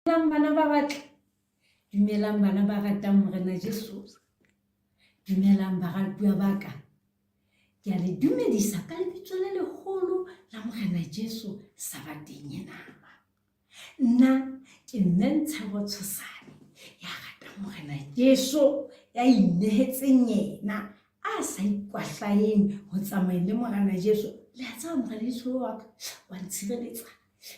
Dumelang bana ba batle, dumelang bana ba ratang Morena Jesu, dumelang baratuwa ba ka. Ke a le dumedisa ka lebitso le leholo la Morena Jesu sabateng ena. Nna ke Mme Ntshebo Tshosane ya ratang Morena Jesu, ya inehetseng yena, a sa ikwahlaeng ho tsamayeng le Morena Jesu. Le a tseba Morena Jesu wa ka wa ntshireletsa.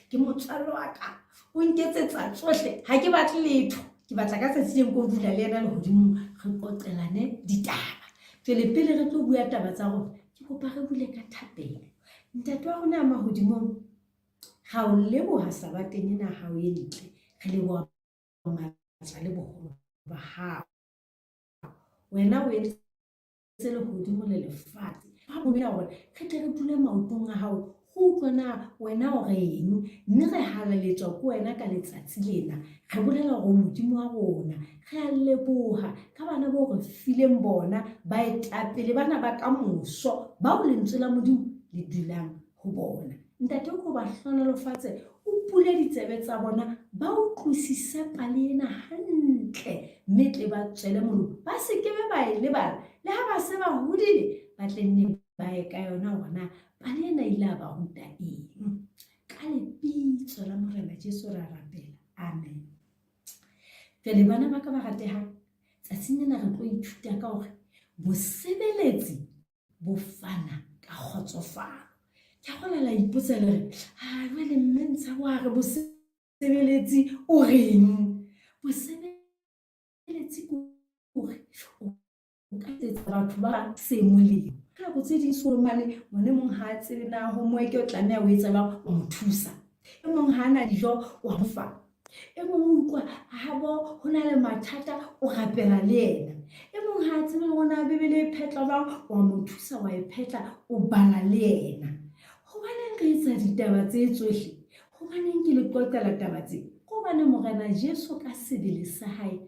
Ke motswalle wa ka, o nketsetsa tsohle, ha ke batle letho. Ke batla ka tsatsi leng ko dula le yena lehodimong re qoqelane ditaba. Jwale pele re tlo bua taba tsa rona, ke kopa re bule ka thapelo. Ntate wa rona ya mahodimong, ra o leboha sabateng ena ya hao e ntle. Re leboha matla le boholo ba hao. Wena o entse lehodimo le lefatshe. Ba bolela hore re tle re dule maotong a hao, re utlwe na wena o reng, mme re halaletswa ke wena ka letsatsi lena. Re bolela hore o Modimo wa rona. Re a leboha ka bana bao re fileng bona, baetapele bana ba kamoso, bao lentswe la Modimo le dulang ho bona. Ntate, o ko ba hlohonolofatse, o pule ditsebe tsa bona, ba utlwisise pale ena hantle, mme tle ba tswele molemo, ba se ke be ba e lebala. Le ha ba se ba hodile, ba tle nne ba ye ka yona hore na pale ena e ile ya ba ruta eng. Ka lebitso la Morena Jesu re a rapela. Amen. Jwale bana ba ka ba ratehang, tsatsing lena re tlo ithuta ka hore bosebeletsi bo fana ka kgotsofalo. Ke a kgona la ipotsa le re, a jwale mme Ntshabo a re bosebeletsi o reng? Bosebeletsi ke hore o ka etsetsa batho ba se molemo. Ka nako tse ding sekolong mane ngwana e mong ha a tsebe na homework o tlameha o etsa jwang, wa mo thusa. E mong ha a na dijo wa mo fa. E mong o utlwa habo ho na le mathata o rapela le yena. E mong ha a tsebe le hore na Bibele e phetla jwang, wa mo thusa wa e phetla, o bala le yena. Hobaneng re etsa ditaba tse tsohle? Hobaneng ke le qoqela taba tse? Ke hobane Morena Jesu ka sebele sa hae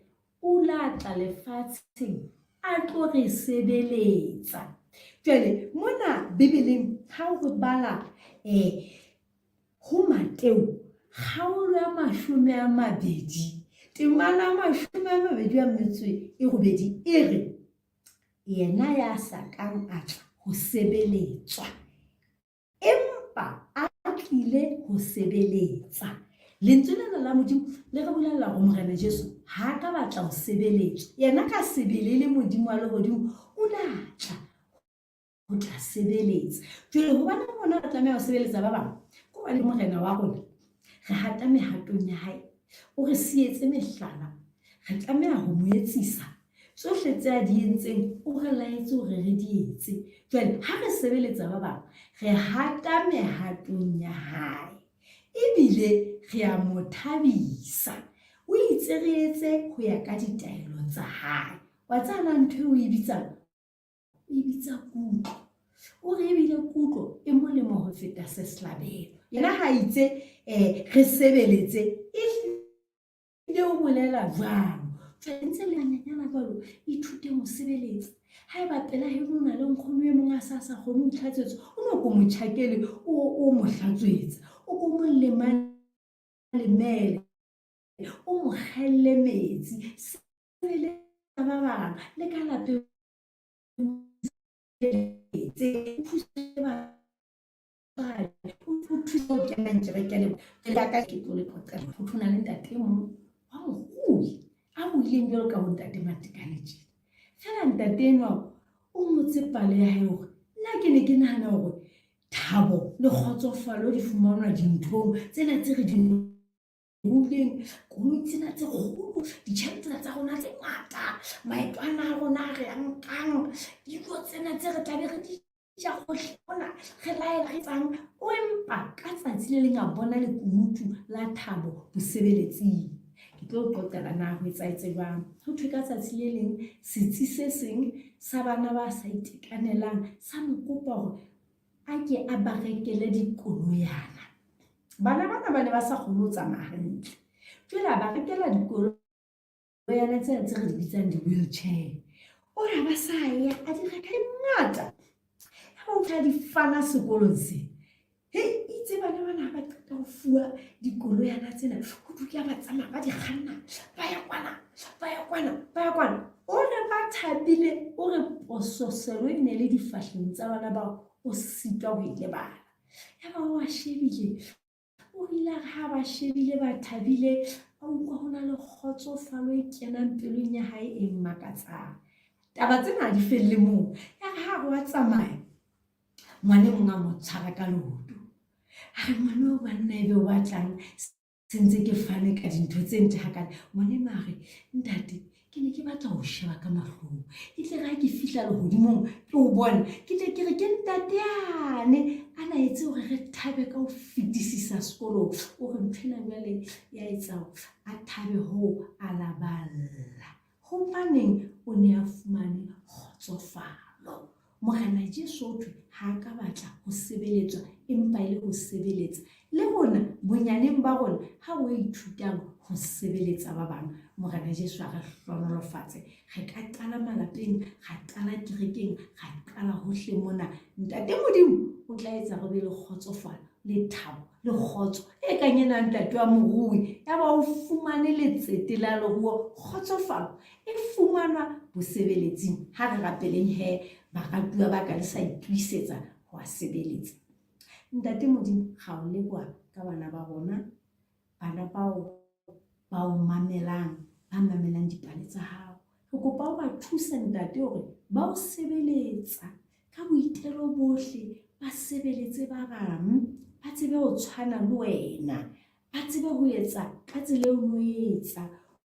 o la tla lefatsheng a tlo re sebeletsa. Jwale mona Bibeleng ha o bala ho Mateu kgaolo ya 20 temana ya 28 e re, yena ya sa kang a tla ho sebeletswa, empa a tlile ho sebeletsa. Lentswe lena la Modimo le re bolella hore Morena Jesu ha a ka batla ho sebeletswa. Yena ka sebele e le Modimo wa lehodimo o ne a tla ho tla sebeletsa. Jwale hobaneng rona re tlameha ho sebeletsa ba bang? Ke hobane Morena wa rona re hata mehatong ya hae, o re sietse mehlala, re tlameha ho mo etsisa. Tsohle tse a di entseng o re laetse hore re di etse. Jwale ha re sebeletsa ba bang, re hata mehatong ya hae ebile re a mo thabisa. O itse re etse ho ya ka ditaelo tsa hae. Wa tseba na ntho eo o e bitsang? O e bitsa kutlo. O re ebile kutlo e molemo ho feta sehlabelo. Yena ha itse re sebeletse, ehlile o bolela jwalo. Jwale ntse le banyenyana jwalo, ithuteng ho sebeletsa. Haeba pela heno o na le nkgono e mong a sa sa kgone ho itlhatswetsa, o no ko mo tjhakele o mo hlatswetsa, o ko mo lemalemele, o mo kgelle metsi. Sebeletsa ba bang le ka lapeng. Sebeletse, o thuse batswadi, o thuse ho kenang kereke le bona. Ka ke tlo le qoqela ho thona le ntate e mong wa morui a ruileng jwalo ka bo ntate Matekane tjena. Feela ntate enwa o ngotse pale ya hae hore nna ke ne ke nahana hore thabo le kgotsofalo di fumanwa dinthong tsena tse re di ruileng, koloi tsena tse kgolo, ditjhelete tsena tsa rona tse ngata, maeto ana a rona a re a nkang, dijo tsena tse re tlabe re di ja gohle mona, re laela re etsang. O empa ka tsatsi le leng a bona lekunutu la thabo bosebeletsing. Ke tlo o qoqela na ho etsahetse jwang. Ho thwe ka tsatsi le leng setsi se seng sa bana ba sa itekanelang sa mo kopa hore a ke a ba rekele dikoloyana. Bana bana ba ne ba sa kgone ho tsamaya hantle. Jwale a ba rekela dikoloyana tsena tse re di bitsang di-wheelchair. O re ba sa ya a di reka di ngata. Ya ba o tla di fana sekolong se. Hei, itse bana bana ha ba qeta ho fuwa dikoloyana tsena, ho dula ba tsamaya ba di kganna, ba ya kwana, ba ya kwana, ba ya kwana. O re ba thabile, o re pososelo e ne le difahlehong tsa bana bao, o sitwa ho e lebala. Yaba o ba shebile, o ile a re ha ba shebile ba thabile, a utlwa ho na le kgotsofalo e kenang pelong ya hae e makatsang. Taba tsena ha di felle moo. Ya re ha re wa tsamaya, ngwana e mong a mo tshwara ka leoto. A re ngwana o banna ebe o batlang se ntse ke fane ka dintho tse ntle hakale. Ngwana enwa a re, ntate, ke ne ke batla ho sheba ka mahlong. E tle re ha ke fihla lehodimong ke o bone, ke tle ke re ke ntate yane a na etse hore re thabe ka ho fetisisa sekolong. O re ntho ena jwale ya etsa a thabe hoo a laballa. Hobaneng o ne a fumane kgotsofalo? Morena Jesu o thwe ha a ka batla ho sebeletswa empa e le ho sebeletsa. Le rona bonyaneng ba rona ha o ithutang ho sebeletsa ba bang, Morena Jesu a re hlohonolofatse. Re ka qala malapeng, ra qala kerekeng, ra qala hohle mona. Ntate Modimo o tla etsa re be le kgotsofalo, le thabo, le kgotso e kang ena ntate wa morui. Yaba o fumane letsete la leruo, kgotsofalo e fumanwa bosebeletsing. Ha re rapeleng he, baratuwa ba ka, le sa ituisetsa ho a sebeletsa. Ntate Modimo, ra o leboha ka bana ba rona, bana bao ba o mamelang, ba mamelang dipale tsa hao. Re kopa o ba thuse ntate hore ba o sebeletsa ka boitelo bohle, ba sebeletse ba bang, ba tsebe ho tshwana le wena, ba tsebe ho etsa ka tsela eo o etsa.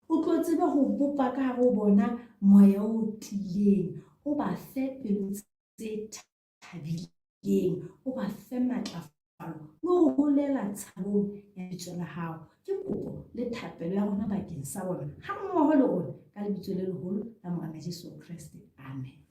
O tlo tsebe ho bopa ka hare ho bona moya o tiileng, o ba fe pelo tse thabileng, o ba fe matlafalo le ho holela tshabong ya lebitso la hao. Ke kopo le thapelo ya rona bakeng sa bona ha mmoho le rona ka lebitso le leholo la Morena Jesu Kreste. Amen.